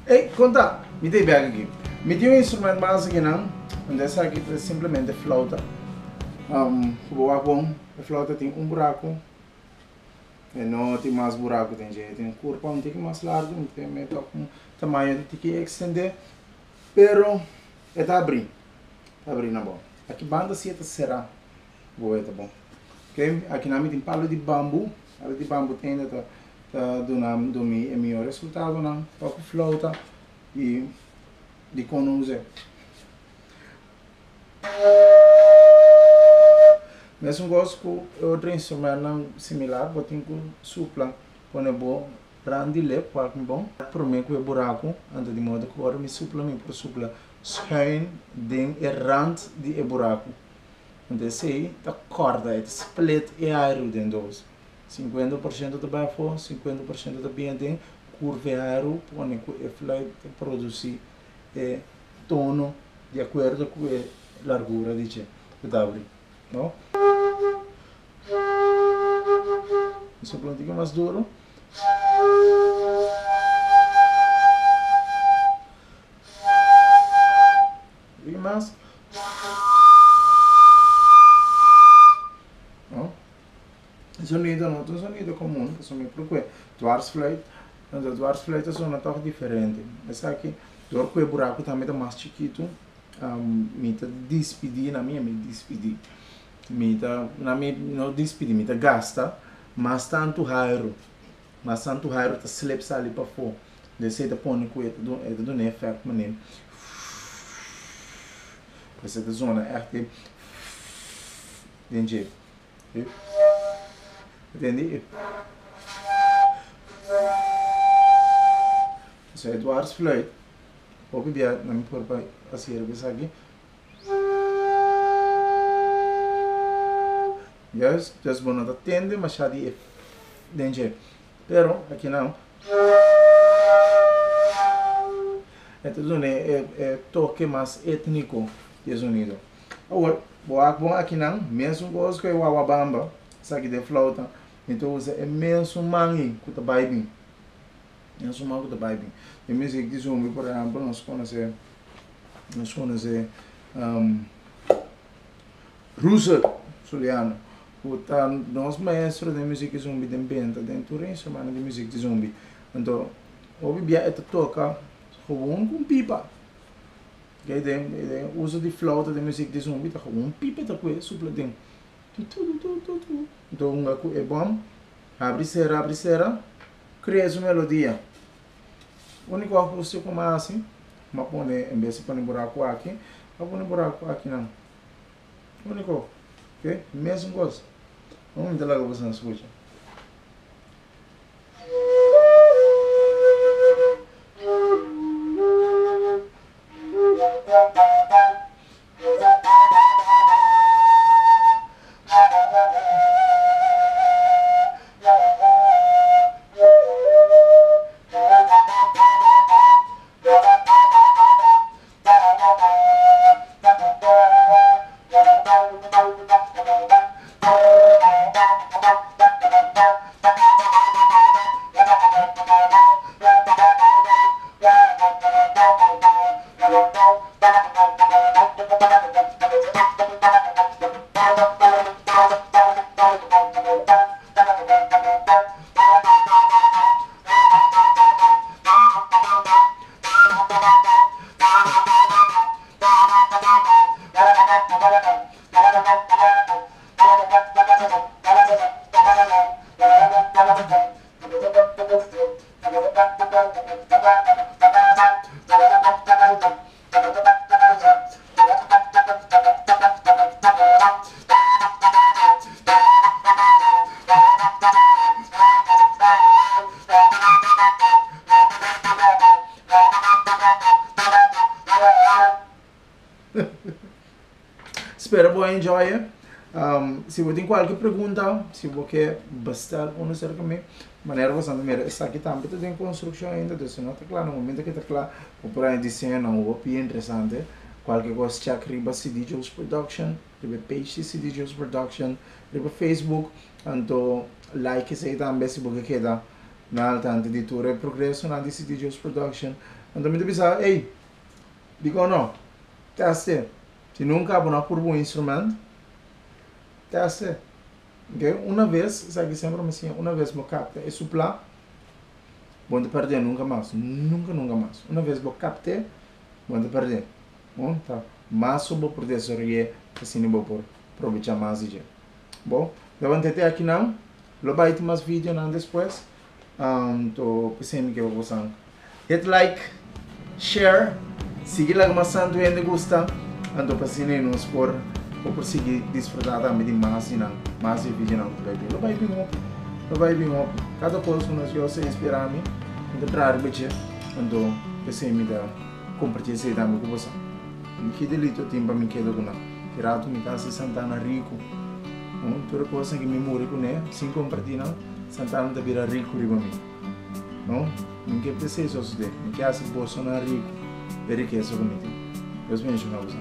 Ey, konta! Mi ta e bek aki. Mi tin un instrument mas akinan, anto esaki ta simplemente flauta. Ku bo wak bon, e flauta tin un buraku, e no tin mas buraku den dje. E tin un kurpa un tiki mas largu, mi ta mete un tamaño un tiki ekstendé, pero e ta abrí, ta abrí na bo. Aki banda si e ta será, bo wet ta bon. Oké, akinan mi tin palu di bambu, palu di bambu ta hende ta ta duna mi e mihó resultadonan pa ku flauta i dikon no us'é. Mesun kos ku e otro instrumentnan similar bo tin ku supla pone bo rand di lip wak mi bon promé ku e buraku anto di modo ku ora mi supla mi por supla schuin den e rand di e buraku anto esei ta kòrta e ta split e airu den dos. 50% ta bai afó, 50% ta bin aden, kurva e airu pone ku e fluit ta produsí e tono di akuerdo ku e largura di dje ku ta abri, no? Mi sopla un tiki mas duro. Un tiki mas. No? E sonido no ta un sonido comun, pasobra mi por cue dwarsfluit, anto dwarsfluit ta sona toch diferente. Esaki, dor cu e buraco tambe ta mas chikito, mi ta dispidi na mi, mi dispidi, mi ta, na mi no dispidi, mi ta gasta mas tanto hairu, mas tanto hairu ta slip sali pafo, esey ta pone cu e ta duna e effect manera, esey ta zona echt den dje. Entendi? So e dwarsfluit, hopi bia nan mi por pa hasi riba esaki. Juist, dus bo no ta tende masha di e den dje. Pero aki nan e ta duna e toke mas etniko di e zonido. Awor, bo wak bon akinan, mesun kos ku e wawabamba, esaki den flauta, mi ta usa e mesun man ei ku ta bai bin. Mesun man ku ta bai bin. Den muzik di zumbi, por ehèmpel, nos konosé, nos konosé Russel Soliano, ku ta nos maestro den muzik di zumbi den benta, den tur e instrumentonan di muzik di zumbi. Anto, hopi bia e ta toka gewoon ku un pipa. Kei den den uso di flauta den muziek di zumbi ta gewoon pipa ta kue supla den tu tu tu tu tu Anto hunga ku e bom habri sera habri sera krea su melodia. Uniko ahuste ku mi a hasi mi a pone en bes di pone buraku aki mi a pone buraku akinan uniko oke mesun kos. Mi ta laga boso skucha. Spera bo a enjoy e. Si bo tin kualke pregunta, si bo ke bestel uno serka mi, manera bo sa mira esaki tambe ta den konstrukshon ainda, dus no ta kla, na momento ke ta kla bo por haña diseñonan hopi interesante. Kualke kos chèk riba CD Joe's Production, riba e page di CD Joe's Production riba Facebook, anto like esei tambe si bo ke keda. Na al tanto di tur e progresonan di City Joe's Production. Anto mi ta bisa, ey, dikon no? Test e. Si nunka bo no a purba un instrument, test e. Ok, una ves, esaki semper mi siña, una ves bo kapta e supla, bo no ta pèrdè nunka mas, nunka nunka mas. Una ves bo kapt'e, bo no ta pèrdè. Bon, ta mas ku bo por desaroy'é, asina bo por probechá mas di dje. Bon, levant'é te akinan, lo bai tin mas videonan despues, anto p'esei mi ke pa bosan hit like, share, sigui laga mas tantu hende gusta, anto pa asina nos por bo por sigui disfrutá tambe di mas di nan, mas di e videonan ku ta bai bin. Lo bai bin hopi, lo bai bin hopi. Kada kos ku nos Dios a inspirá mi, mi ta traha riba dje, anto p'esei mi ta kompartí esei tambe ku bosan. Ki delito tin pa mi keda ku nan? Ki ratu mi ta hasi Santana riku? Tur e kosnan ki mi muri kuné sin kompartí nan, Santana ta bira riku riba mi. No, mi ke p'esei sosodé. Mi ke hasi bosonan riku e rikesa ku mi tin. Dios bendishoná boso.